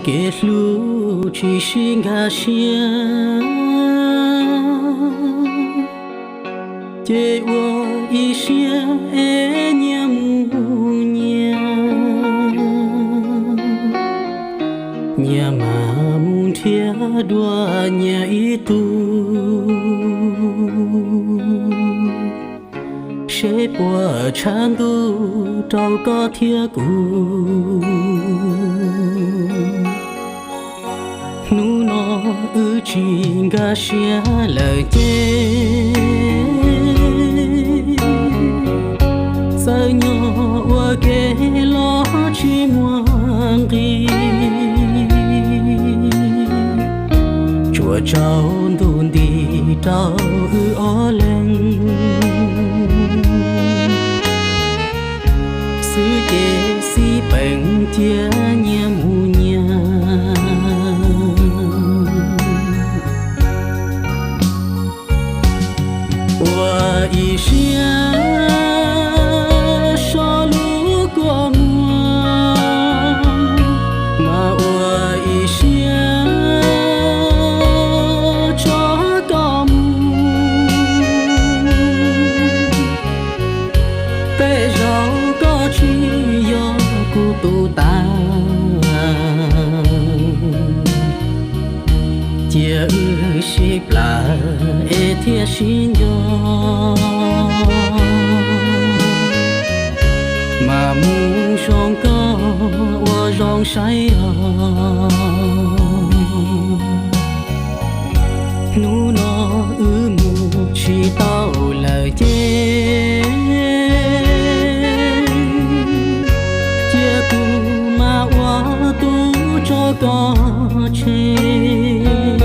Kev hlub tsis sib nkag siab, ces ua ib siab es nyias mus nyias, nyias mam mus nrhiav dua nyias ib tug, seb puas tshav ntuj rau koj thiab kuv. Hnub no wb tsis nkag siab lawm ces, txawm nyob ua ke los tsis muaj nqis, tsuas tsaus ntuj nti rau wb ob leeg xwb ces xij peem cia nyias mus nyias. Ua ib siab so lub kua muag, mas ua ib siab tso koj mus. Tej zaum koj tsis yog kuv tus tas, cia wb sib plam es thiaj sib nco, mas mus zoo koj ua zoo saib os. Hnub no wb mus tsis tau lawm ces, cia kuv mam ua tub tso koj tseg,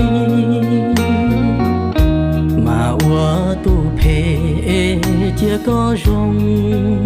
mas ua tus phem es cia koj zoo.